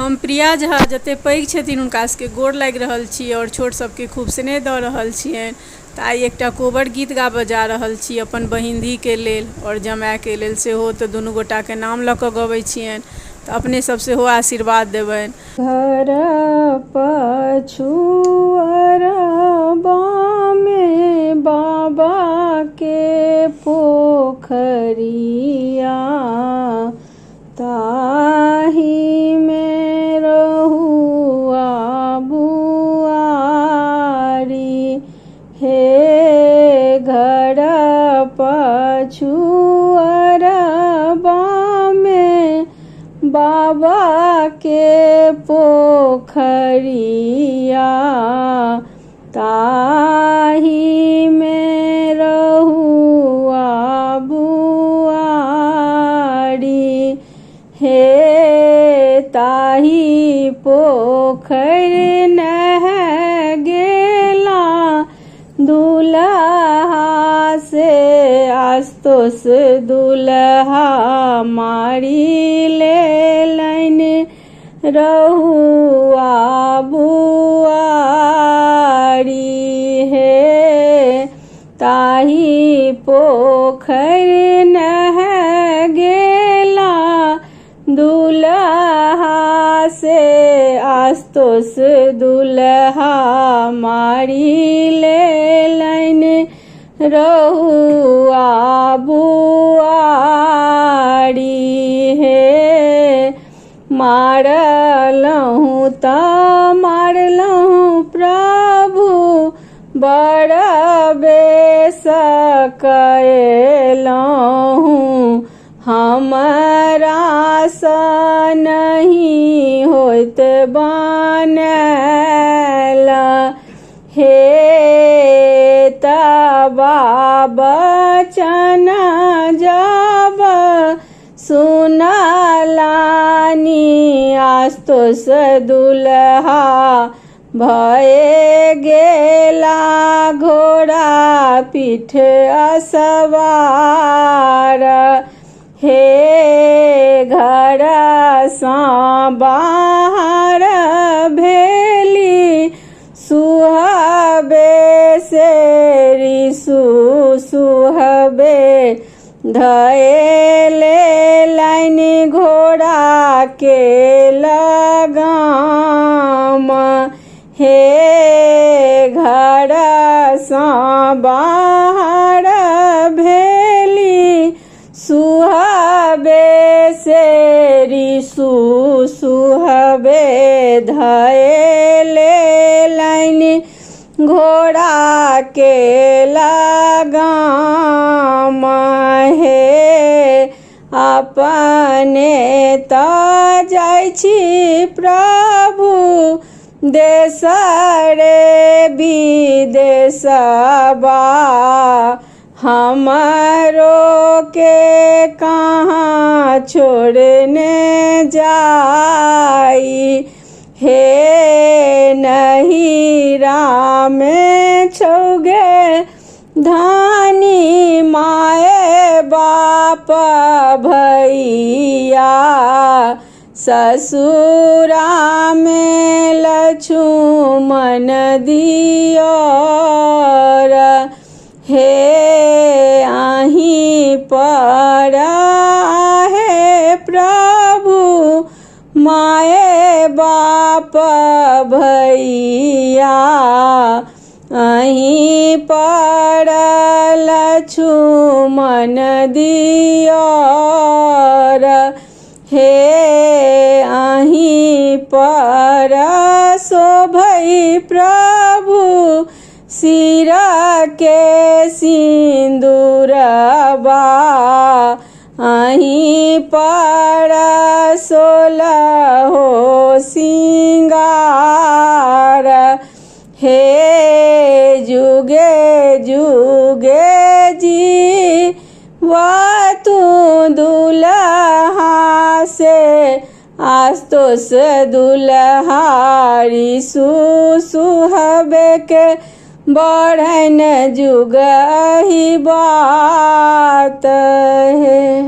हम प्रिया झा जतेक पैघ छथिन हुनका सभके गोर लागि रहल छी आओर छोट सभके खूब स्नेह दऽ रहल छियनि। तऽ आइ एकटा कोबर गीत गाबय जा रहल छी अपन बहिनधीके लेल आओर जमायके लेल सेहो, तऽ दुनू गोटाके नाम लऽ कऽ गबैत छियनि, तऽ अपनेसभ सेहो आशीर्वाद देबनि। घर पछुअरबामे बाबाके पोखरिया, ताहिमे रहुआ बुआरी हे। घर पछुअरबामे बाबाके पोखरिया, ताहिमे रहुआ बुआरी हे। ताहि पोखरि नह गेला दुलहा से आस्तोष दुलहा मारि लेलनि रहुआ बुआरी हे। ताहि पोखरि नह गेला दुलहा से आस्तोष दुलहा मारि लेलनि रहुआ बुआरी हे। मारलहुँ तऽ मारलहुँ प्रभु बड़ बेस कएलहुँ, हमरासँ नहि होइत बनल हे। तबा बचन जब सुनलानी आस्तोष दुलहा भए गेला घोड़ा पीठ असवार हे। घरसँ बाहर भेली सुहबे से रिसु सुहबे धएले लाइन घोड़ा के लगाम हे। घरसँ बाहर भेली सुहबे से रिसु सुहबे धएले लाइन घोड़ा के लगाम हे। अपने तऽ जाइ छी प्रभु देश रे विदेशबा, हमरो के कहाँ छोड़ने जाई हे। नहिरामे छौगे धानी माए बाप भैया, ससुरामे लछुमन दियोर हे। अहीं पर हे प्रभु माए बाप भैया, अहीं पर लछुमन दियोर हे। अहीं पर शोभै प्रभु सिर के सिन्दूरबा, अहीं पर सोलहो सिंगार हे। जुगे जुगे जी वा तू दुलहा से आस्तोष दुलहारी सुहबे के बढ़न जुग ही बात हे।